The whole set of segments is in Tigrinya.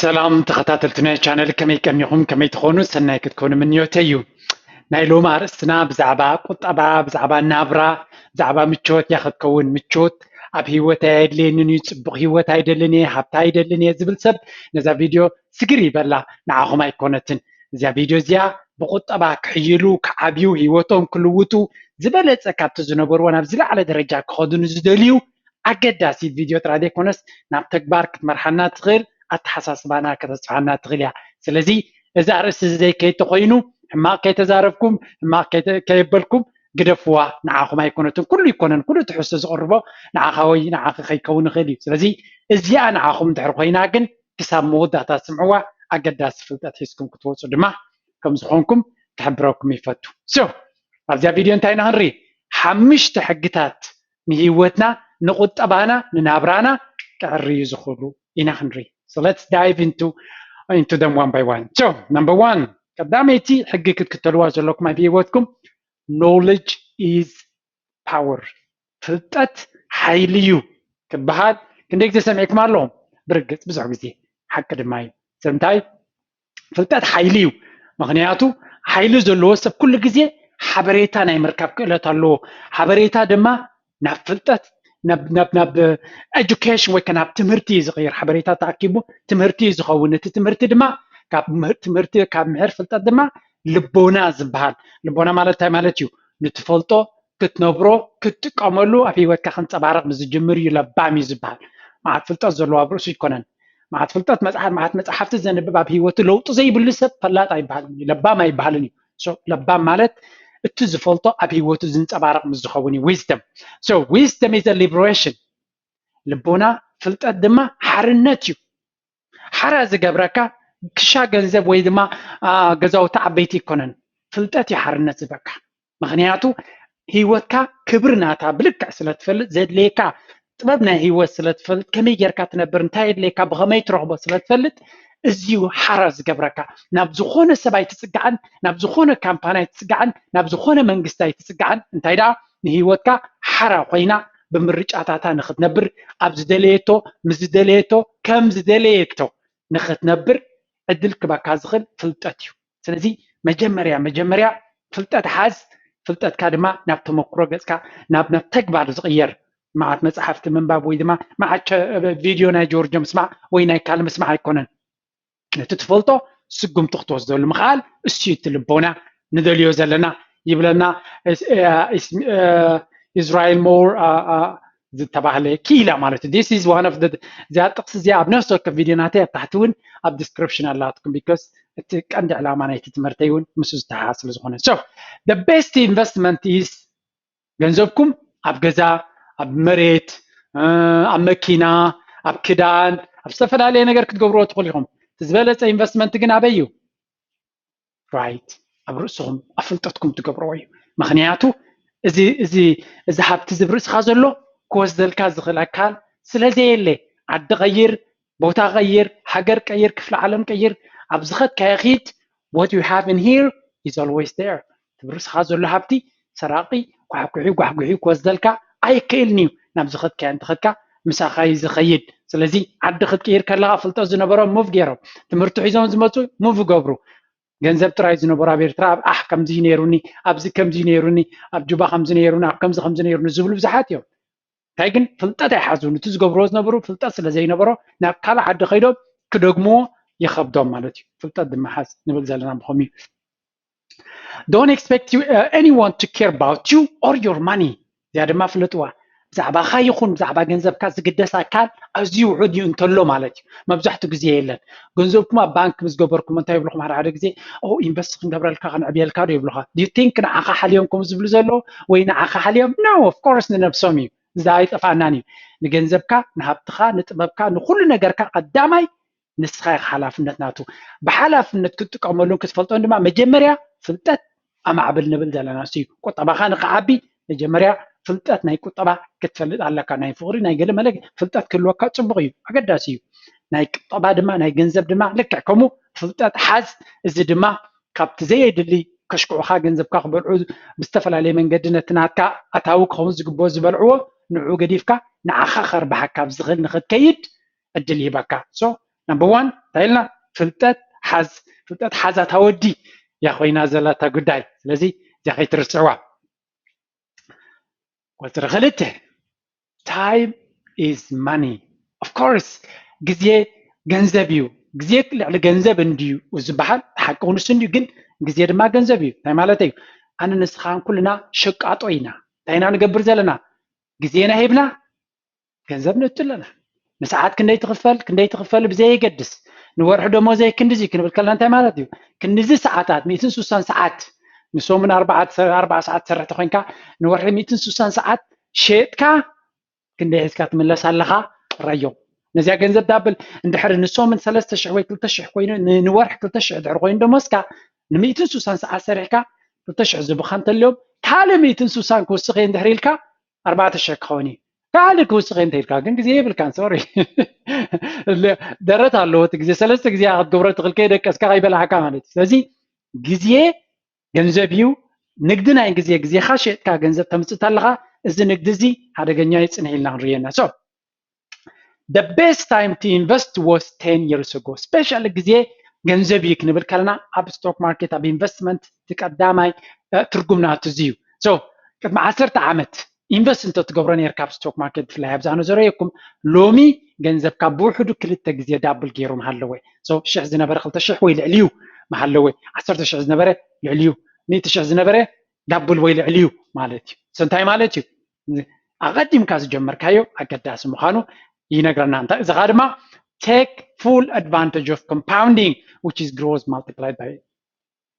ሰላም ተኸታተልቲ ናይ ቻነል፣ ከመይ ቀኒኹም? ከመይ ትኾኑ? ሰናይ ክትኮኑ ምንዮተይ እዩ። ናይ ሎሚ ኣርእስትና ብዛዕባ ቁጠባ፣ ብዛዕባ ናብራ፣ ብዛዕባ ምቾት እያ ክትከውን። ምቾት ኣብ ህይወት ኣየድልየንን እዩ፣ ጽቡቕ ህይወት ኣይደልን እየ፣ ሃብቲ ኣይደልን እየ ዝብል ሰብ ነዛ ቪድዮ ስግር ይበላ፣ ንዓኹም ኣይኮነትን። እዚኣ ቪድዮ እዚኣ ብቁጠባ ክሕይሉ፣ ክዓብዩ፣ ህይወቶም ክልውጡ፣ ዝበለጸ ካብቲ ዝነበርዎ ናብ ዝለዓለ ደረጃ ክኸዱ ንዝደልዩ ኣገዳሲት ቪድዮ ጥራይ ዘይኮነስ ናብ ተግባር ክትመርሓና ትኽእል ኣተሓሳስባና ከተስፍሓና ትኽእል እያ። ስለዚ እዚ ኣርእስቲ እዚ ዘይከይተኮይኑ ሕማቕ ከይተዛረብኩም ሕማቕ ከይተ- ከየበልኩም ግደፍዋ። ንዓኹም ኣይኮነትን፣ ኩሉ ይኮነን፣ ኩሉ ትሕዝቶ ዝቕርቦ ንዓኻ ወይ ንዓኺ ከይከውን ይኽእል እዩ። ስለዚ እዚኣ ንዓኹም እንድሕር ኮይና ግን ክሳብ መወዳእታ ስምዕዋ፣ ኣገዳሲ ፍልጠት ሒዝኩም ክትወፁ ድማ ከም ዝኾንኩም ክሕብረኩም ይፈቱ። So ኣብዚኣ ቪድዮ እንታይ ኢና ክንርኢ? ሓሙሽተ ሕግታት ንህይወትና፣ ንቁጠባና፣ ንናብራና ክዕርዩ ዝኽእሉ ኢና ክንርኢ። So let's dive into into them one by one. So number one፣ ቀዳመይቲ ሕጊ ክትክተልዋ ዘለኩም ኣብ ህይወትኩም፣ knowledge is power፣ ፍልጠት ሓይሊ እዩ ክበሃል ክንደይ ግዜ ሰሚዕኩም ኣለኹም? ብርግጽ ብዙሕ ግዜ ሓቂ ድማ እዩ። ስለምንታይ? ፍልጠት ሓይሊ እዩ። ምኽንያቱ ሓይሊ ዘለዎ ሰብ ኩሉ ግዜ ሓበሬታ ናይ ምርካብ ክእለት ኣለዎ። ሓበሬታ ድማ ናብ ፍልጠት፣ ናብ ናብ ናብ ኤጁኬሽን ወይ ከ ናብ ትምህርቲ እዩ ዝቕይር። ሓበሬታ ተኣኪቡ ትምህርቲ እዩ ዝኸውን። እቲ ትምህርቲ ድማ ካብ ምህር- ትምህርቲ ካብ ምሕር ፍልጠት ድማ ልቦና ዝበሃል። ልቦና ማለት እንታይ ማለት እዩ? ንትፈልጦ ክትነብሮ ክትጥቀመሉ ኣብ ህይወትካ ክንፀባረቕ ምስ ዝጅምር እዩ ለባም እዩ ዝበሃል። መዓት ፍልጠት ዘለዎ ኣብ ርእሱ ኣይኮነን። መዓት ፍልጠት መፅሓፍ መዓት መፅሓፍቲ ዘንብብ ኣብ ህይወቱ ለውጢ ዘይብሉ ሰብ ፈላጥ ኣይበሃልን እዩ፣ ለባም ኣይበሃልን እዩ። So ለባም ማለት እቲ ዝፈልጦ ኣብ ህይወቱ ዝንፀባረቕ ምስ ዝኸውን እዩ wisdom። So wisdom is a liberation። ልቦና ፍልጠት ድማ ሓርነት እዩ። ሓራ ዝገብረካ ክሻ ገንዘብ ወይ ድማ አ፣ ገዛውቲ ዓበይቲ ኣይኮነን። ፍልጠት እዩ ሓርነት ዝበካ። ምኽንያቱ ህይወትካ ክብሪ ናታ ብልክዕ ስለ ትፈልጥ፣ ዘድልየካ ጥበብ ናይ ህይወት ስለ ትፈልጥ፣ ከመይ ጌርካ ትነብር፣ እንታይ የድልየካ፣ ብኸመይ ትረኽቦ ስለ ትፈልጥ፣ እዚ እዩ ሓራ ዝገብረካ። ናብ ዝኾነ ሰብ ኣይትጽጋዕን፣ ናብ ዝኾነ ካምፓኒ ኣይትጽጋዕን፣ ናብ ዝኾነ መንግስቲ ኣይትጽጋዕን። እንታይ ደኣ ንህይወትካ ሓራ ኮይና ብምርጫታታ ንኽትነብር፣ ኣብ ዝደለየቶ ምስ ዝደለየቶ ከም ዝደለየቶ ንኽትነብር ዕድል ክበካ ዝኽእል ፍልጠት እዩ። ስለዚ መጀመርያ መጀመርያ ፍልጠት ሓዝ። ፍልጠትካ ድማ ናብ ተመክሮ ገጽካ ናብ ናብ ተግባር ዝቕየር። መዓት መጽሓፍቲ ምንባብ ወይ ድማ መዓት ቸ- ቪድዮ ናይ ጆርጆ ምስማዕ ወይ ናይ ካል ምስማዕ ኣይኮነን። ነቲ ትፈልጦ ስጉምቲ ክትወስደሉ ምኽኣል፣ እሱ እቲ ልቦና ንደልዮ ዘለና ይብለና። እስ- እ- እስ- እ- እስራኤል ሞር አ- አ- ዝተባህለ ክኢላ ማለት እዩ። This is one of the እዚኣ ጥቕሲ እዚኣ ኣብ ነፍሲ ወከፍ ቪድዮ ናተይ ኣብ ታሕቲ እውን ኣብ ዲስክሪፕሽን ኣላትኩም፣ because እቲ ቀንዲ ዕላማ ናይቲ ትምህርተይ እውን ምስ ዝተሓሓዝ ስለ ዝኾነ። So the best investment is ገንዘብኩም ኣብ ገዛ፣ ኣብ መሬት፣ እ፣ ኣብ መኪና፣ ኣብ ክዳን፣ ኣብ ዝተፈላለየ ነገር ክትገብርዎ ትኽእሉ ኢኹም። እቲ ዝበለፀ ኢንቨስትመንት ግን ኣበይ እዩ? ራይት፣ ኣብ ርእስኹም ኣብ ፍልጠትኩም ትገብርዎ እዩ። ምኽንያቱ እዚ እዚ እዚ ሃብቲ እዚ ብርእስኻ ዘሎ ክወስደልካ ዝኽእል ኣካል ስለ ዘየለ፣ ዓዲ ቀይር፣ ቦታ ቀይር፣ ሃገር ቀይር፣ ክፍለ ዓለም ቀይር፣ ኣብ ዝኸድካዮ ኺድ፣ what you have in here is always there። እቲ ብርእስኻ ዘሎ ሃብቲ ሰራቂ ጓሕጉሒ ጓሕጉሒ ክወስደልካ ኣይክእልን እዩ። ናብ ዝኸድካዮ እንተኸድካ ምሳኻ እዩ ዝኸይድ። ስለዚ ዓዲ ክትቅይር ከለኻ ፍልጠት ዝነበሮም ሙቭ ገይሮም፣ ትምህርቲ ሒዞም ዝመፁ ሙቭ ይገብሩ። ገንዘብ ጥራይ ዝነበሩ ኣብ ኤርትራ ኣብ ኣሕ ከምዚ ነይሩኒ፣ ኣብዚ ከምዚ ነይሩኒ፣ ኣብ ጁባ ከምዚ ነይሩኒ፣ ኣብ ከምዚ ከምዚ ነይሩኒ ዝብሉ ብዙሓት እዮም። እንታይ ግን ፍልጠት ኣይሓዙን። እቲ ዝገብርዎ ዝነበሩ ፍልጠት ስለ ዘይነበሮ ናብ ካልእ ዓዲ ከይዶም ክደግምዎ ይኸብዶም ማለት እዩ። ፍልጠት ድማ ሓዝ ንብል ዘለና ብኸምኡ እዩ። Don't expect you, uh, anyone to care about you or your money። እዚኣ ድማ ፍለጥዋ። ብዛዕባኻ ይኹን ብዛዕባ ገንዘብካ ዝግደስ ኣካል ኣዝዩ ውሑድ እዩ እንተሎ ማለት እዩ። መብዛሕትኡ ግዜ የለን። ገንዘብኩም ኣብ ባንክ ምስ ገበርኩም እንታይ ይብልኹም? ሓደ ሓደ ግዜ ኦ ኢንቨስት ክንገብረልካ ከነዕብየልካ ዶ ይብሉኻ? Do you think ንዓኻ ሓልዮም ከም ዝብሉ ዘለዉ ወይ ንዓኻ ሓልዮም? No, of course ንነብሶም እዩ። እዚ ኣይጠፋናን እዩ። ንገንዘብካ፣ ንሃብትኻ፣ ንጥበብካ፣ ንኹሉ ነገርካ ቀዳማይ ንስኻ ኢኻ ሓላፍነት ናቱ። ብሓላፍነት ክትጥቀመሉን ክትፈልጦን ድማ መጀመርያ ፍልጠት ኣማዕብል ንብል ዘለና እሱ እዩ። ቁጠባኻ ንክዓቢ መጀመርያ ፍልጠት ናይ ቁጠባ ክትፈልጥ ኣለካ። ናይ ፍቕሪ ናይ ገለ መለ ፍልጠት ክህልወካ ጽቡቕ እዩ፣ ኣገዳሲ እዩ። ናይ ቁጠባ ድማ ናይ ገንዘብ ድማ ልክዕ ከምኡ ፍልጠት ሓዝ። እዚ ድማ ካብቲ ዘየድሊ ከሽክዑኻ ገንዘብካ ክበልዑ ብዝተፈላለየ መንገዲ ነቲ ናትካ ኣታዊ ክኸውን ዝግብኦ ዝበልዕዎ ንዕኡ ገዲፍካ ንዓኻ ከርብሓካ ኣብ ዝኽእል ንኽትከይድ ዕድል ይህበካ። So number one እንታይ ኢልና? ፍልጠት ሓዝ ፍልጠት ሓዛ ታወዲ እያ ኮይና ዘላ እታ ጉዳይ። ስለዚ እዚኣ ከይትርስዕዋ። ቁፅሪ ክልተ፣ time is money. Of course ግዜ ገንዘብ እዩ። ግዜ ልዕሊ ገንዘብ እንድዩ ዝበሃል ሓቂ ክንሱ እንድዩ፣ ግን ግዜ ድማ ገንዘብ እዩ። እንታይ ማለት እዩ? ኣነ ንስኻን ኩልና ሸቃጦ ኢና። እንታይ ኢና ንገብር ዘለና? ግዜና ሂብና ገንዘብ ነእቱ ኣለና። ንሰዓት ክንደይ ትኽፈል ክንደይ ትኽፈል ብዘየገድስ፣ ንወርሒ ደሞዘይ ክንድዚ ክንብል ከለና እንታይ ማለት እዩ? ክንድዚ ሰዓታት፣ ሚእትን ሱሳን ሰዓት፣ ንሰሙን ኣርባዓ ኣርባዓ ሰዓት ትሰርሕ ተኮይንካ፣ ንወርሒ ሚእትን ሱሳን ሰዓት ሸጥካ ክንደይ ሒዝካ ትምለስ ኣለኻ? ረዮ። ነዚኣ ገንዘብ ዳብል እንድሕሪ ንሰሙን ሰለስተ ሽሕ ወይ ክልተ ሽሕ ኮይኑ፣ ን- ንወርሒ ክልተ ሽሕ ድሕሪ ኮይኑ ደሞዝካ፣ ንሚእትን ሱሳን ሰዓት ሰሪሕካ ክልተ ሽሕ ዝብኻ እንተልዮም፣ ካልእ ሚእትን ሱሳን ክውስኽ እየ እንድሕሪ ኢልካ፣ ኣርባዕተ ሽሕ ክኸውን እዩ። ካልእ ክውስኽ እየ እንተ ኢልካ ግን ግዜ የብልካን። ሶሪ። ደረት ኣለዎ። እቲ ግዜ ሰለስተ ግዜ ክትገብሮ ትኽእል፣ ከይደቀስካ ከይበላዕካ ማለት እዩ። ስለዚ ግዜ ገንዘብ እዩ። ንግዲ ናይ ግዜ፣ ግዜኻ ሸጥካ ገንዘብ ተምፅእ ኣለኻ። እዚ ንግዲ እዚ ሓደገኛ እዩ፣ ፅንሕ ኢልና ክንርእየና። So the best time to invest was ten years ago. Special ግዜ ገንዘብ እዩ ክንብል ከለና ኣብ ስቶክ ማርኬት፣ ኣብ ኢንቨስትመንት እቲ ቀዳማይ እ፣ ትርጉም ናቱ እዚ እዩ። So ቅድሚ ዓሰርተ ዓመት ኢንቨስት እንተትገብሮ ነርካ ኣብ ስቶክ ማርኬት፣ ብፍላይ ኣብዛ ኣነ ዘረየኩም፣ ሎሚ ገንዘብካ ብውሕዱ ክልተ ግዜ ዳብል ገይሩ ምሃለወ። So ሽሕ ዝነበረ ክልተ ሽሕ ወይ ልዕሊ እዩ ምሃለወ። ዓሰርተ ሽሕ ዝነበረ ልዕሊ እዩ። ሚእቲ ሽሕ ዝነበረ ዳብል ወይ ልዕሊ እዩ ማለት እዩ። So እንታይ ማለት እዩ? ኣቐዲምካ ዝጀመርካዮ ኣገዳሲ ምዃኑ ይነግረና። እንታይ፣ እዚኻ ድማ take full advantage of compounding, which is growth multiplied by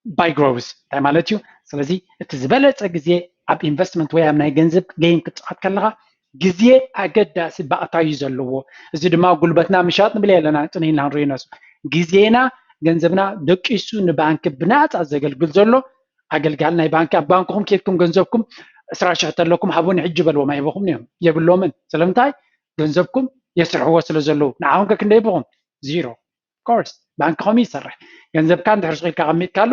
by growth እንታይ ማለት እዩ? ስለዚ እቲ ዝበለፀ ግዜ ኣብ ኢንቨስትመንት ወይ ኣብ ናይ ገንዘብ ጌም ክትፃወት ከለኻ፣ ግዜ ኣገዳሲ ባእታ እዩ ዘለዎ። እዚ ድማ ጉልበትና ምሻጥ ንብል ኣለና፣ ፅንሕ ኢልና ንሪኦ ነሱ። ግዜና፣ ገንዘብና ደቂሱ ንባንክ ብናፃ ዘገልግል ዘሎ ኣገልጋሊ ናይ ባንክ። ኣብ ባንክኹም ኬድኩም ገንዘብኩም ዕስራ ሽሕ ተለኩም ሃቡኒ ሕጂ በልዎም፣ ኣይህበኹም እዮም፣ የብሎምን። ስለምንታይ? ገንዘብኩም የስርሕዎ ስለ ዘለዉ። ንዓኹም ከ ክንደይ ይህብኹም? ዚሮ። ኮርስ ባንክ ከምኡ ይሰርሕ። ገንዘብካ እንድሕር ስቕ ኢልካ ኣቐሚጥካሉ፣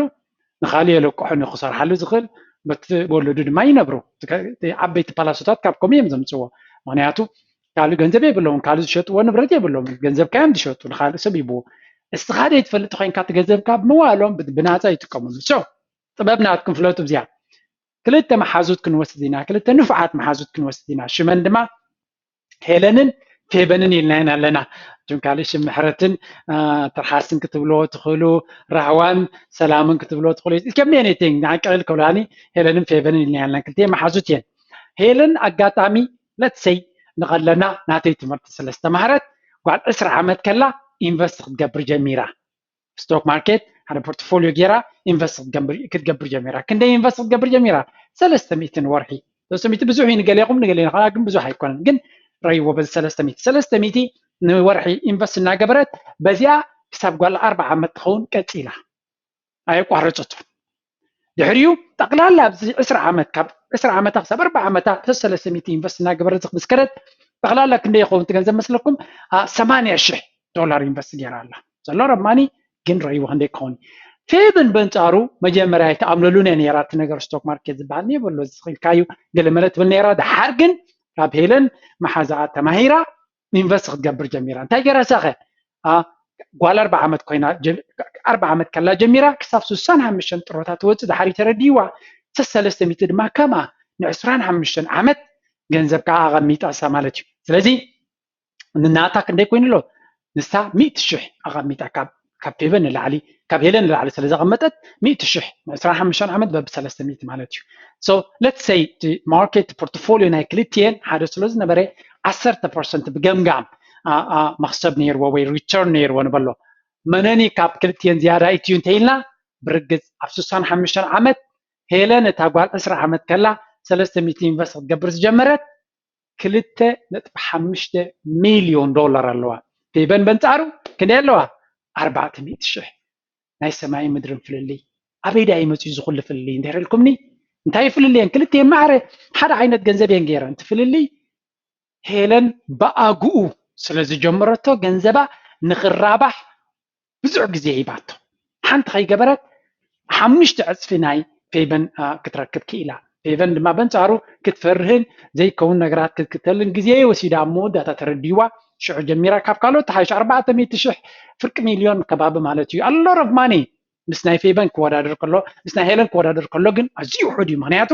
ንኻልእ የለቅሖን እዩ ክሰርሓሉ ዝኽእል። በቲ ወለዱ ድማ ይነብሩ። እቲ ከ-፣ እቲ ዓበይቲ ፓላሶታት ካብ ከምኡ እዮም ዘምፅዎ። ምክንያቱ ካልእ ገንዘብ የብሎምን፣ ካልእ ዝሸጥዎ ንብረት የብሎምን። ገንዘብካ እዮም ዝሸጡ፣ ንኻልእ ሰብ ይብዎ። እስኻ ደይ ትፈልጥ ኮይንካ እቲ ገንዘብካ ብምዋሎም ብ-፣ ብናፃ ይጥቀምሉ። So ጥበብ ናትኩም ፍለጡ። እዚኣ ክልተ መሓዙት ክንወስድ ኢና፣ ክልተ ንፉዓት መሓዙት ክንወስድ ኢና። ሽመን ድማ ሄለንን ፌበንን ኢልናየን ኣለና። እቶም ካልእ ሽም ምሕረትን፣ አ፣ ትርሓስን ክትብልዎ ትኽእሉ፣ ራህዋን ሰላምን ክትብልዎ ትኽእሉ። It can be anything። ንዓን ቀለል ከብላኒ ሄለንን ፌበንን ኢልናየን ኣለና። ክልቲኤን መሓዙት እየን። ሄለን ኣጋጣሚ፣ let's say፣ ንቐለና ናተይ ትምህርቲ ስለ ዝተማህረት፣ ጓል ዕስራ ዓመት ከላ ኢንቨስት ክትገብር ጀሚራ። ስቶክ ማርኬት ሓደ ፖርትፎሊዮ ገይራ ኢንቨስት ክትገብር፣ ክትገብር ጀሚራ። ክንደይ ኢንቨስት ክትገብር ጀሚራ? ሰለስተ ሚእቲ ንወርሒ። ሰለስተ ሚእቲ ብዙሕ እዩ ንገሌኹም፣ ንገሌና ከኣ ግን ብዙሕ ኣይኮነን። ግን ረይዎ በዚ ሰለስተ ሚእቲ፣ ሰለስተ ሚእቲ ንወርሒ ኢንቨስት እናገበረት፣ በዚኣ ክሳብ ጓል ኣርባዓ ዓመት ትኸውን ቀጺላ። ኣየቋረጸቶን። ድሕሪኡ ጠቕላላ ኣብዚ ዕስራ ዓመት፣ ካብ ዕስራ ዓመታ ክሳብ ኣርባዓ ዓመታ ሰለስተ ሚእቲ ኢንቨስት እናገበረት ምስ ከደት፣ ጠቕላላ ክንደይ ይኸውን እቲ ገንዘብ መስለኩም? አ፣ ሰማንያ ሽሕ ዶላር ኢንቨስት ገይራ ኣላ። ዘሎ ረማኒ ግን ረይዎ ክንደይ ክኸውን። ፌብን በንጻሩ መጀመርያ ኣይተኣምነሉን እያ ነይራ፣ እቲ ነገር ስቶክ ማርኬት ዝበሃል የብሎ ዝኽኢልካ እዩ ገለ መለ ትብል ነይራ። ደሓር ግን ካብ ሄለን መሓዛኣ ተማሂራ ኢንቨስት ክትገብር ጀሚራ። እንታይ ገይራ ሳኸ? አ፣ ጓል ኣርባዓ ዓመት ኮይና ጀ-፣ ኣርባዓ ዓመት ከላ ጀሚራ ክሳብ ስሳን ሓሙሽተን ጥሮታ ትወፅእ ደሓር ተረዲእዋ። ሰለስተ ሚእቲ ድማ ከምኣ ንዕስራን ሓሙሽተን ዓመት ገንዘብ ከዓ ኣቐሚጣ እሳ ማለት እዩ። ስለዚ ንናታ ክንደይ ኮይኑ ኣሎ? ንሳ ሚእቲ ሽሕ ኣቐሚጣ፣ ካብ፣ ካብ ፌበን ንላዕሊ፣ ካብ ሄለን ንላዕሊ ስለ ዘቐመጠት ሚእቲ ሽሕ፣ ዕስራን ሓሙሽተን ዓመት በቢ ሰለስተ ሚእቲ ማለት እዩ። So let's say እቲ ማርኬት ፖርትፎሊዮ ናይ ክልቲኤን ሓደ ስለ ዝነበረ ዓሰርተ ፐርሰንት ብገምጋም፣ አ፣ አ፣ መኽሰብ ነይርዎ ወይ ሪተርን ነይርዎ ንበሎ። መነኒ ካብ ክልቲኤን ዝያዳ ኢትዩ እንተኢልና፣ ብርግፅ ኣብ ስሳን ሓሙሽተን ዓመት ሄለን እታ ጓል ዕስራ ዓመት ከላ ሰለስተ ሚእቲ ኢንቨስት ክትገብር ዝጀመረት ክልተ ነጥቢ ሓሙሽተ ሚልዮን ዶላር ኣለዋ። ፌበን በንጻሩ ክንደይ ኣለዋ? ኣርባዕተ ሚእቲ ሽሕ። ናይ ሰማይን ምድርን ፍልልይ። ኣበይ ደኣ ይመጽእ እዚ ኩሉ ፍልልይ እንድሕር ኢልኩምኒ፣ እንታይ እዩ ፍልልየን? ክልቲኤን ማዕረ ሓደ ዓይነት ገንዘብ እየን ገይረን። እቲ ፍልልይ ሄለን ብኣግኡ ስለ ዝጀመረቶ ገንዘባ ንኽራባሕ ብዙሕ ግዜ ሂባቶ። ሓንቲ ከይገበረት ሓሙሽተ ዕጽፊ ናይ ፌቨን፣ አ፣ ክትረክብ ክኢላ። ፌቨን ድማ በንጻሩ ክትፈርህን ዘይከውን ነገራት ክትክተልን ግዜ ወሲዳ ኣብ መወዳእታ ተረዲዋ። ሽዑ ጀሚራ ካብ ካልኦት ተሓይሽ ኣርባዕተ ሚእቲ ሽሕ ፍርቂ ሚልዮን ከባቢ ማለት እዩ። A lot of money ምስ ናይ ፌበን ክወዳደር ከሎ ምስ ናይ ሄለን ክወዳደር ከሎ ግን ኣዝዩ ውሑድ እዩ። ምክንያቱ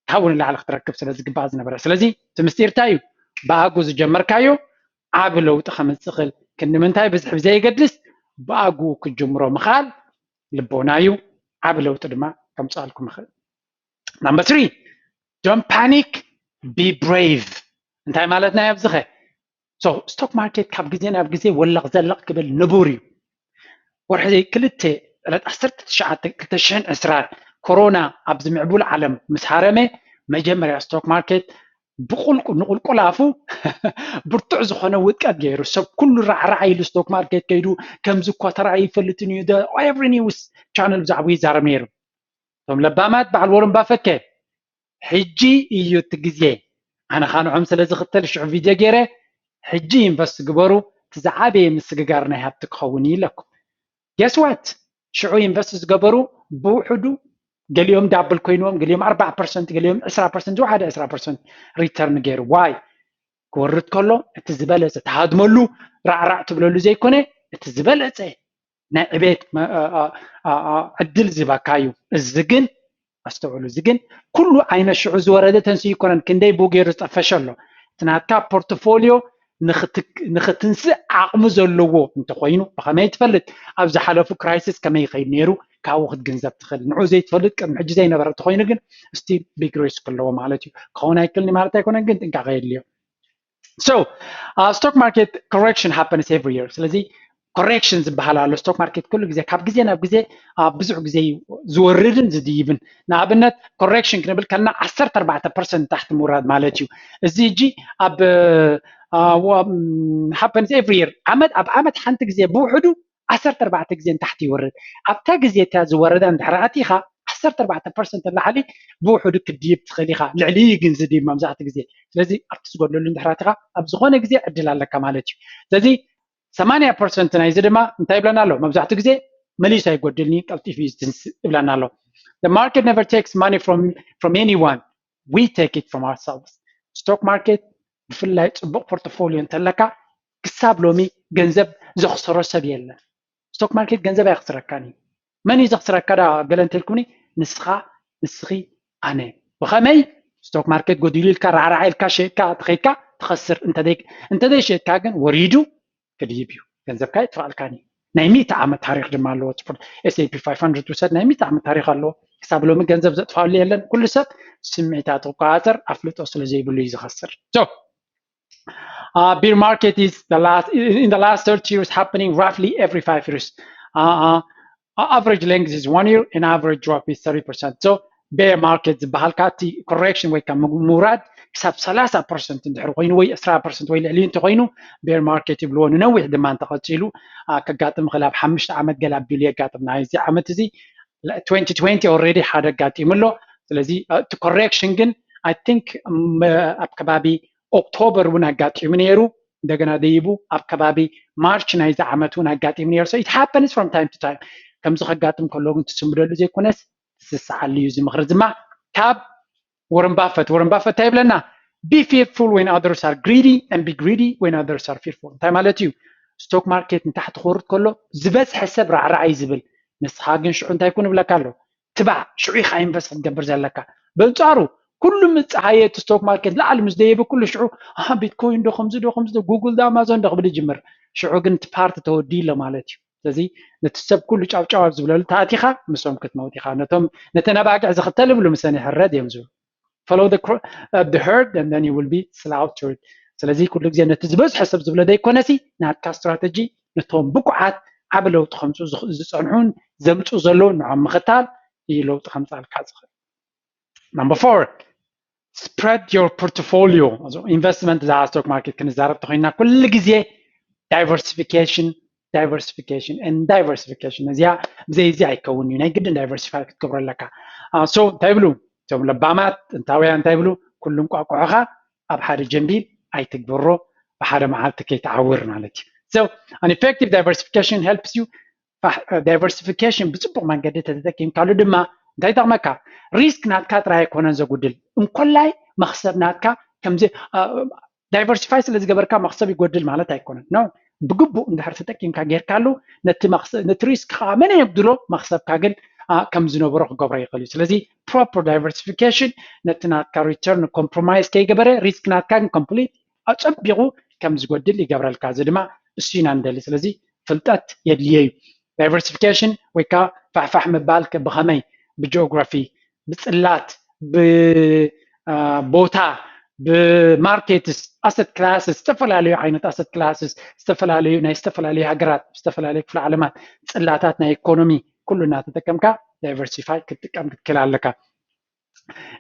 ካብኡ ንላዕሊ ክትረክብ ስለ ዝግባእ ዝነበረ። ስለዚ እቲ ምስጢር እንታይ እዩ? ብኣጉ ዝጀመርካዮ ዓቢ ለውጢ ከምፅእ ክእል ክንዲ ምንታይ ብዝሒ ብዘየገድስ ብኣጉ ክትጅምሮ ምኽኣል ልቦና እዩ። ዓቢ ለውጢ ድማ ከምፅኣልኩም ይኽእል። Number three, don't panic, be brave። እንታይ ማለትና እዩ ኣብዚኸ? So stock market ካብ ግዜ ናብ ግዜ ወለቕ ዘለቕ ክብል ንቡር እዩ። ወርሒ ክልተ ዕለት ዓሰርተ ትሽዓተ ክልተ ሽሕን ዕስራን ኮሮና ኣብዚ ምዕቡል ዓለም ምስ ሃረመ መጀመርያ stock market ብቁልቁ ንቁልቁል ኣፉ ብርቱዕ ዝኾነ ውድቀት ገይሩ ሰብ ኩሉ ራዕራዕ ኢሉ stock market ከይዱ ከምዚ እኳ ተራእዩ ይፈልጥን እዩ every news channel ብዛዕባኡ ይዛረብ ነይሩ። እቶም ለባማት በዓል ወረን ባፈት ከ ሕጂ እዩ እቲ ግዜ ኣነ ኻንዖም ስለ ዝኽተል ሽዑ ቪድዮ ገይረ ሕጂ invest ግበሩ እቲ ዝዓበየ ምስግጋር ናይ ሃብቲ ክኸውን እዩ ኢለኩም። Guess what ሽዑ invest ዝገበሩ ብውሕዱ ገሊኦም double ኮይንዎም ገሊኦም ኣርባዓ percent ገሊኦም ዕስራ percent ዝወሓደ ዕስራ percent return ገይሩ why ክወርድ ከሎ እቲ ዝበለፀ ትሃድመሉ ራዕራዕ ትብለሉ ዘይኮነ እቲ ዝበለፀ ናይ ዕቤት ዕድል ዝህበካ እዩ። እዚ ግን ኣስተውዕሉ፣ እዚ ግን ኩሉ ዓይነት ሽዑ ዝወረደ ተንስኡ ይኮነን ክንደይ ብኡ ገይሩ ዝጠፈሸ ኣሎ። እቲ ናትካ portfolio ንኽትንስእ ዓቕሚ ዘለዎ እንተኾይኑ ብኸመይ ትፈልጥ? ኣብ ዝሓለፉ crisis ከመይ ይኸይድ ነይሩ ካብኡ ክትግንዘብ ትኽእል። ንዑ ዘይትፈልጥ ቅድሚ ሕጂ ዘይነበረ እንተኾይኑ ግን still big risk ኣለዎ ማለት እዩ። ክኸውን ኣይክእልን ማለት ኣይኮነን ግን ጥንቃቐ የድልዮ። So stock market correction happens every year። ስለዚ correction ዝበሃል ኣሎ stock market ኩሉ ግዜ ካብ ግዜ ናብ ግዜ ብዙሕ ግዜ ዝወርድን ዝድይብን። ንኣብነት correction ክንብል ከለና ዓሰርተ ኣርባዕተ percent ታሕቲ ምውራድ ማለት እዩ። እዚ ሕጂ ኣብ happens every year ዓመት ኣብ ዓመት ሓንቲ ግዜ ብውሕዱ ዓሰርተ ኣርባዕተ ግዜ ንታሕቲ ይወርድ። ኣብታ ግዜ እታ ዝወረደ እንድሕር ኣቲኻ ዓሰርተ ኣርባዕተ percent ንላዕሊ ብውሕዱ ክትድይብ ትኽእል ኢኻ። ልዕሊ ግን ዝድይብ መብዛሕትኡ ግዜ። ስለዚ ኣብቲ ዝጎድለሉ እንድሕር ኣቲኻ ኣብ ዝኾነ ግዜ ዕድል ኣለካ ማለት እዩ። ስለዚ ሰማንያ percent ናይዚ ድማ እንታይ ይብለና ኣሎ? መብዛሕትኡ ግዜ መሊሱ ኣይጎድልን እዩ፣ ቀልጢፉ እዩ ዝትንስእ ይብለና ኣሎ። The market never takes money from from anyone, we take it from ourselves። Stock market ብፍላይ ፅቡቅ portfolio እንተለካ ክሳብ ሎሚ ገንዘብ ዘኽሰሮ ሰብ የለን። Stock market ገንዘብ ኣየኽስረካን እዩ። መን እዩ ዘኽስረካ ዳ ገለ እንተልኩኒ ንስኻ ንስኺ ኣነ። ብኸመይ? Stock market ጎዲሉ ኢልካ ራዕራዕ ኢልካ ሸይጥካ ተኸይድካ ትኸስር። እንተዘይ እንተዘይ ሸይጥካ ግን ወሪዱ ክድይብ እዩ። ገንዘብካ ይጥፋእልካን እዩ። ናይ ሚእቲ ዓመት ታሪኽ ድማ ኣለዎ። S and P five hundred ውሰድ ናይ ሚእቲ ዓመት ታሪኽ ኣለዎ። ክሳብ ሎሚ ገንዘብ ዘጥፋሉ የለን። ኩሉ ሰብ ስምዒታቱ ክቆፃፀር ኣፍልጦ ስለ ዘይብሉ እዩ ዝኸስር። So uh, bear market is the last in the last thirty years happening roughly every five years. Uh, uh, average length is one year and average drop is thirty percent. So bear market ዝበሃል ከዓ እቲ correction ወይ ከዓ ምውራድ ክሳብ ሰላሳ percent እንድሕር ኮይኑ ወይ ዕስራ percent ወይ ልዕሊ እንተኮይኑ bear market ይብልዎ። ንነዊሕ ድማ እንተቐፂሉ ከጋጥም ይኽእል። ኣብ ሓሙሽተ ዓመት ገለ ኣቢሉ የጋጥም። ናይዚ ዓመት እዚ twenty twenty already ሓደ ኣጋጢሙ ኣሎ። ስለዚ እቲ correction ግን I think ኣብ ከባቢ ኦክቶበር እውን ኣጋጢሙ ነይሩ። እንደገና ደይቡ ኣብ ከባቢ ማርች ናይዚ ዓመት እውን ኣጋጢሙ ነይሩ። So it happens from time to time። ከምዚ ከጋጥም ከሎ ግን ትስምደሉ ዘይኮነስ ትስስዓሉ እዩ። እዚ ምኽሪ ድማ ካብ ወረን ባፈት። ወረን ባፈት እንታይ ይብለና? Be fearful when others are greedy and be greedy when others are fearful። እንታይ ማለት እዩ? Stock market ንታሕቲ ክወርድ ከሎ ዝበዝሐ ሰብ ራዕራዕ እዩ ዝብል። ንስኻ ግን ሽዑ እንታይ ኩን ይብለካ ኣሎ? ትባዕ ሽዑ ኢኻ invest ክትገብር ዘለካ። በንጻሩ ኩሉ ምስ ጸሃየ እቲ stock market ላዕሊ ምስ ደየበ ኩሉ ሽዑ ቢትኮይን ዶ ከምዚ ዶ ከምዚ ዶ ጉግል ዶ ኣማዞን ዶ ክብል ይጅምር። ሽዑ ግን እቲ ፓርቲ ተወዲኡ ኣሎ ማለት እዩ። ስለዚ ነቲ ሰብ ኩሉ ጫውጫው ኣብ ዝብለሉ ተኣቲኻ ምስኦም ክትመውት ኢኻ። ነቶም ነተን ኣባጊዕ ዝኽተል ይብሉ ምሰን ይሕረድ እዮም ዝብሉ። Follow the, uh, the herd and then you will be slaughtered። ስለዚ ኩሉ ግዜ ነቲ ዝበዝሐ ሰብ ዝብሎ ዘይኮነሲ ናትካ ስትራተጂ ነቶም ብቁዓት ዓቢ ለውጢ ከምፁ ዝፀንሑን ዘምፁ ዘለውን ንዖም ምኽታል እዩ ለውጢ ከምፃልካ ዝኽእል። Number four, spread your portfolio። ኢንቨስትመንት እዛ stock market ክንዛረብ ተኮይና ኩሉ ግዜ diversification, diversification and diversification። እዚኣ ብዘይ እዚ ኣይከውን እዩ። ናይ ግድን diversify ክትገብሮ ኣለካ። So እንታይ ይብሉ እቶም ለባማት ጥንታውያን እንታይ ይብሉ? ኩሉ እንቋቁሖኻ ኣብ ሓደ ጀንቢል ኣይትግብሮ፣ ብሓደ መዓልቲ ከይትዓውር ማለት እዩ። So an effective diversification helps you diversification ብፅቡቅ መንገዲ ተተጠቂምካሉ ድማ እንታይ ይጠቅመካ? ሪስክ ናትካ ጥራይ ኣይኮነን ዘጉድል እንኮላይ መክሰብ ናትካ ከምዚ diversify ስለ ዝገበርካ መክሰብ ይጎድል ማለት ኣይኮነን። No፣ ብግቡእ እንድሕር ተጠቂምካ ጌርካሉ፣ ነቲ መክሰ-፣ ነቲ risk ከዓ መን የብድሎ፣ መክሰብካ ግን፣ አ፣ ከም ዝነበሮ ክገብሮ ይኽእል እዩ። ስለዚ proper diversification ነቲ ናትካ return compromise ከይገበረ፣ risk ናትካ ግን complete ኣጸቢቑ ከም ዝጎድል ይገብረልካ። እዚ ድማ እሱ ኢና ንደሊ። ስለዚ ፍልጠት የድልዮ እዩ። Diversification ወይ ከዓ ፋሕፋሕ ምባል ከ-፣ ብኸመይ? ብ geography፣ ብጽላት፣ ብ፣ አ፣ ቦታ፣ ብ markets፣ asset classes፣ ዝተፈላለዩ ዓይነት asset classes፣ ዝተፈላለዩ ናይ ዝተፈላለዩ ሃገራት፣ ዝተፈላለዩ ክፍለ ዓለማት፣ ጽላታት ናይ ኢኮኖሚ፣ ኩሉ እናተጠቀምካ diversify ክትጥቀም ክትክእል ኣለካ።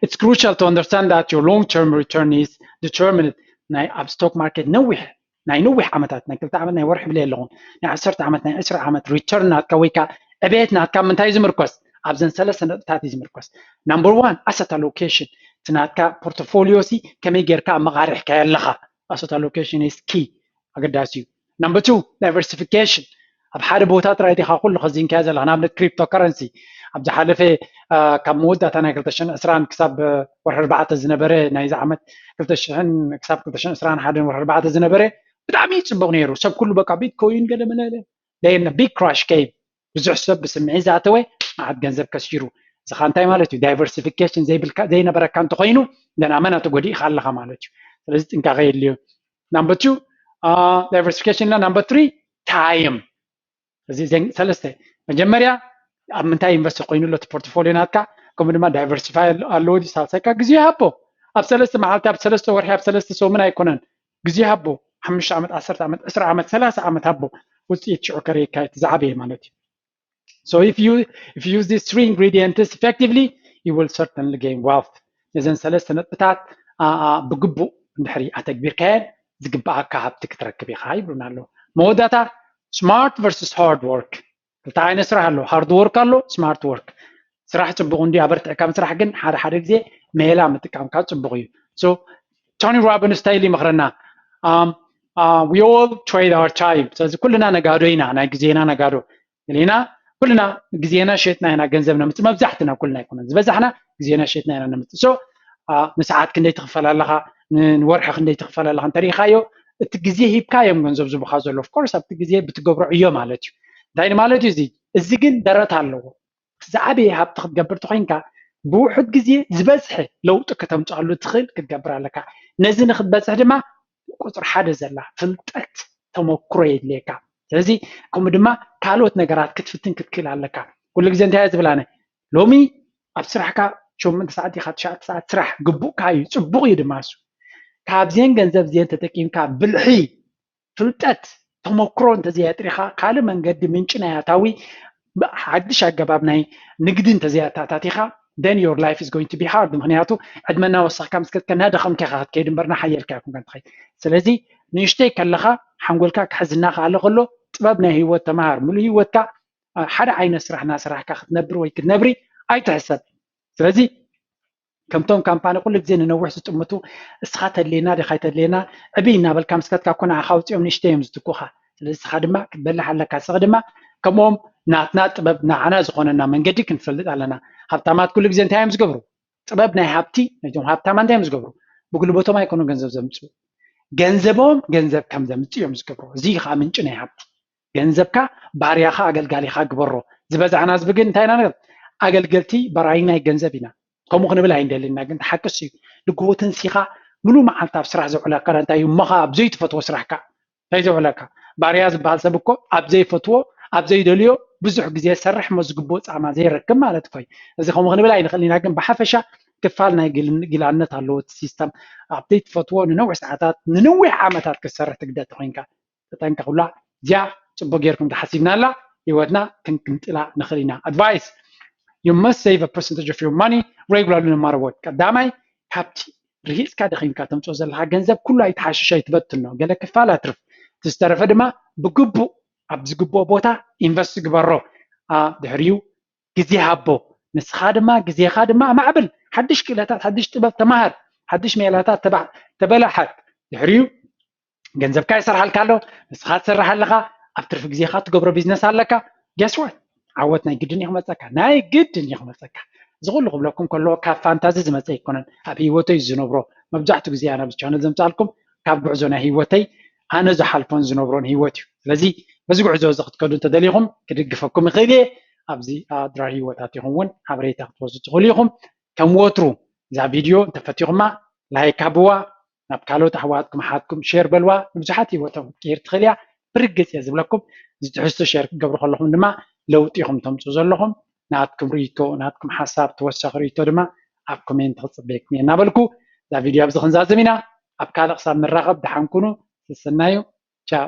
It's crucial to understand that your long-term return is determined። ናይ ኣብ stock market ነዊሕ፣ ናይ ነዊሕ ዓመታት፣ ናይ ክልተ ዓመት ናይ ወርሒ ብለ ኣለኹም፣ ናይ ዓሰርተ ዓመት፣ ናይ ዕስራ ዓመት return ናትካ ወይ ከዓ ዕቤት ናትካ ምንታይ እዩ ዝምርኮስ? ኣብዘን ሰለስተ ነጥብታት እዩ ዝምርኮስ። Number one፣ asset allocation። እቲ ናትካ portfolio ሲ ከመይ ጌርካ ኣመቓሪሕካዮ ኣለኻ? Asset allocation is key፣ ኣገዳሲ እዩ። Number two፣ diversification። ኣብ ሓደ ቦታ ጥራይ ዲኻ ኩሉ ከዚንካዮ ዘለኻ? ንኣብነት cryptocurrency ኣብ ዝሓለፈ፣ አ፣ ካብ መወዳእታ ናይ ክልተ ሽሕን ዕስራን ክሳብ፣ አ፣ ወርሒ ኣርባዕተ ዝነበረ፣ ናይዚ ዓመት ክልተ ሽሕን ክሳብ ክልተ ሽሕን ዕስራን ሓደን ወርሒ ኣርባዕተ ዝነበረ ብጣዕሚ ጽቡቕ ነይሩ። ሰብ ኩሉ በቃ ቢትኮይን ገለ መለ then big crash came። ብዙሕ ሰብ ብስምዒት ዝኣተወ መዓት ገንዘብ ከሲሩ። እዚ ኸኣ እንታይ ማለት እዩ? Diversification ዘይብልካ፣ ዘይነበረካ እንተኾይኑ፣ then ኣመና ተጎዲእካ ኣለኻ ማለት እዩ። ስለዚ ጥንቃቐ የድልዮ። Number two፣ አ፣ diversification እና number three፣ time። እዚ ዘን-፣ ሰለስተ፣ መጀመርያ ኣብ ምንታይ invest ኮይኑ ኣሎ እቲ portfolio ናትካ፣ ከምኡ ድማ diversify ኣሎ-፣ ኣለዎ ድዩ? ሳልሳይ ከኣ ግዜ ሃቦ። ኣብ ሰለስተ መዓልቲ፣ ኣብ ሰለስተ ወርሒ፣ ኣብ ሰለስተ ሰሙን ኣይኮነን። ግዜ ሃቦ። ሓሙሽተ ዓመት፣ ዓሰርተ ዓመት፣ ዕስራ ዓመት፣ ሰላሳ ዓመት ሃቦ። ውጽኢት ሽዑ ከርእየካ እዩ፣ እቲ ዝዓበየ ማለት እዩ። So if you, if you use these three ingredients effectively, you will certainly gain wealth። ነዘን ሰለስተ ነጥብታት፣ አ፣ አ፣ ብግቡእ እንድሕሪ ኣተግቢርካየን ዝግብኣካ ሃብቲ ክትረክብ ኢኻ ይብሉና ኣለዉ። መወዳእታ፣ smart versus hard work። ክልተ ዓይነት ስራሕ ኣሎ። Hard work ኣሎ፣ smart work። ስራሕ ጽቡቕ እንድዩ፣ ኣበርቲዕካ ምስራሕ ግን ሓደ ሓደ ግዜ ሜላ ምጥቃምካ ጽቡቕ እዩ። So Tony Robbins እንታይ ኢሉ ይመኽረና? Um, uh, we all trade our time። ስለዚ ኩልና ነጋዶ ኢና፣ ናይ ግዜና ነጋዶ። ገሊና ኩልና ግዜና ሸጥና ኢና ገንዘብ ነምጽእ። መብዛሕትና፣ ኩልና ኣይኮነን፣ ዝበዛሕና ግዜና ሸጥና ኢና ነምጽእ። So፣ አ፣ ንሰዓት ክንደይ ትኽፈል ኣለኻ? ን-፣ ንወርሒ ክንደይ ትኽፈል ኣለኻ? እንተሪኢኻዮ፣ እቲ ግዜ ሂብካ እዮም ገንዘብ ዝቡኻ ዘሎ። Of course፣ ኣብቲ ግዜ ብትገብሮ ዕዮ ማለት እዩ። እንታይ ማለት እዩ እዚ? እዚ ግን ደረት ኣለዎ። ዝዓበየ ሃብቲ ክትገብር ተኾይንካ፣ ብውሑድ ግዜ ዝበዝሐ ለውጢ ከተምጽኣሉ ትኽእል ክትገብር ኣለካ። ነዚ ንክትበጽሕ ድማ ቁጽሪ ሓደ ዘላ ፍልጠት፣ ተመክሮ የድልየካ። ስለዚ ከምኡ ድማ ካልኦት ነገራት ክትፍትን ክትክእል ኣለካ። ኩሉ ግዜ እንታይ እየ ዝብል ኣነ? ሎሚ ኣብ ስራሕካ ሸሞንተ ሰዓት ዲኻ ትሽዓተ ሰዓት ስራሕ ግቡእካ እዩ፣ ጽቡቕ እዩ ድማ እሱ። ካብዚአን ገንዘብ እዚአን ተጠቂምካ ብልሒ፣ ፍልጠት፣ ተመክሮ እንተዘየጥሪኻ፣ ካልእ መንገዲ ምንጪ ናይ ኣታዊ፣ ሓድሽ ኣገባብ ናይ ንግዲ እንተዘየኣታታቲኻ፣ then your life is going to be hard። ምኽንያቱ ዕድመ እናወሰኽካ ምስ ከድካ እናደኸምካ ኢኻ ክትከይድ እምበር እናሓየልካ ኣይኮንካን ትኸይድ። ስለዚ ንእሽተይ ከለኻ ሓንጎልካ ክሕዝና ክኣለ ከሎ ጥበብ ናይ ህይወት ተምሃር። ሙሉእ ህይወትካ፣ አ፣ ሓደ ዓይነት ስራሕ እናሰራሕካ ክትነብር ወይ ክትነብሪ ኣይትሕሰብ። ስለዚ ከምቶም ካምፓኒ ኩሉ ግዜ ንነዊሕ ዝጥምቱ፣ እስኻ ተድልየና ዲኻ ኣይተድልየና፣ ዕብይ እናበልካ ምስ ከድካ እኮ ንዓኻ ኣውፂኦም ንእሽተይ እዮም ዝትኩኻ። ስለዚ እስኻ ድማ ክትበልሕ ኣለካ። እስኻ ድማ ከምኦም ናትና ጥበብ ንዓና ዝኾነና መንገዲ ክንፈልጥ ኣለና። ሃብታማት ኩሉ ግዜ እንታይ እዮም ዝገብሩ? ጥበብ ናይ ሃብቲ፣ ነቶም ሃብታማ እንታይ እዮም ዝገብሩ? ብጉልበቶም ኣይኮኑ ገንዘብ ዘምፅኡ። ገንዘቦም ገንዘብ ከም ዘምፅእ እዮም ዝገብሩ። እዚ ከዓ ምንጪ ናይ ሃብቲ። ገንዘብካ ባርያኻ ኣገልጋሊኻ ግበሮ። ዝበዛሕና ህዝቢ ግን እንታይ ኢና ንብል? ኣገልገልቲ በራይ ናይ ገንዘብ ኢና። ከምኡ ክንብል ኣይንደልን ኢና፣ ግን እቲ ሓቅስ እዩ። ንግሆ ተንሲኻ ምሉእ መዓልቲ ኣብ ስራሕ ዘውዕለካ እንታይ እዩ? እሞ ኸዓ ኣብ ዘይትፈትዎ ስራሕካ እንታይ ዘውዕለካ? ባርያ ዝበሃል ሰብ እኮ ኣብ ዘይፈትዎ፣ ኣብ ዘይደልዮ ብዙሕ ግዜ ዝሰርሕ እሞ ዝግብኦ ጻማ ዘይረክብ ማለት እኮ እዩ። እዚ ከምኡ ክንብል ኣይንኽእልን ኢና፣ ግን ብሓፈሻ ክፋል ናይ ግል-፣ ግላነት ኣለዎ እቲ ሲስተም። ኣብ ዘይትፈትዎ ንነዊሕ ሰዓታት፣ ንነዊሕ ዓመታት ክትሰርሕ ትግደድ ተኾይንካ፣ ተጠንቀቑላ። እዚኣ ጽቡቕ ጌርኩም ተሓሲብናላ፣ ህይወትና ክንቅንጥላ ንኽእል ኢና። Advice: you must save a percentage of your money regularly no matter what። ቀዳማይ፣ ካብቲ ርሂጽካ ደኺምካ ተምጽኦ ዘለኻ ገንዘብ ኩሉ ኣይትሓሽሽ፣ ኣይትበትኖ። ገለ ክፋል ኣትርፍ። እቲ ዝተረፈ ድማ ብግቡእ ኣብ ዝግብኦ ቦታ ኢንቨስት ግበሮ። አ፣ ድሕሪኡ ግዜ ሃቦ። ንስኻ ድማ ግዜኻ ድማ ኣማዕብል። ሓድሽ ክእለታት፣ ሓድሽ ጥበብ ተማሃር። ሓድሽ ሜላታት ተባ-፣ ተበላሓት። ድሕሪኡ ገንዘብካ ይሰርሓልካ ኣሎ፣ ንስኻ ትሰርሕ ኣለኻ፣ ኣብ ትርፊ ግዜኻ ትገብሮ ቢዝነስ ኣለካ። Guess what? ዓወት ናይ ግድን እዩ ክመጸካ፣ ናይ ግድን እዩ ክመጸካ። እዚ ኩሉ ክብለኩም ከለዎ ካብ ፋንታዚ ዝመጸ ኣይኮነን፣ ኣብ ህይወተይ ዝነብሮ። መብዛሕትኡ ግዜ ኣነ ኣብዚ ቻነል ዘምጻልኩም ካብ ጉዕዞ ናይ ህይወተይ ኣነ ዝሓልፎን ዝነብሮን ህይወት እዩ። ስለዚ በዚ ጉዕዞ እዚ ክትከዱ እንተደሊኹም ክድግፈኩም ይኽእል እየ። ኣብዚ ኣብ ድራር ህይወት ኣቲኹም እውን ሓበሬታ ክትወስዱ ትኽእሉ ኢኹም። ከም ወትሩ እዛ ቪድዮ እንተፈቲኹማ ላይክ ሃብዋ፣ ናብ ካልኦት ኣሕዋትኩም ሓትኩም ሼር በልዋ። ንብዙሓት ህይወቶም ክትቅይር ትኽእል እያ። ብርግፅ እየ ዝብለኩም፣ እዚ ትሕዝቶ ሼር ክትገብሩ ከለኹም ድማ ለውጢ ኢኹም ተምፅኡ ዘለኹም። ናትኩም ርእይቶ፣ ናትኩም ሓሳብ፣ ተወሳኺ ርእይቶ ድማ ኣብ ኮሜንት ክፅበየኩም እየ እናበልኩ እዛ ቪድዮ ኣብዚ ክንዛዝም ኢና። ኣብ ካልእ ክሳብ ንራኸብ ደሓን ኩኑ። ሰሰናዩ። ቻው።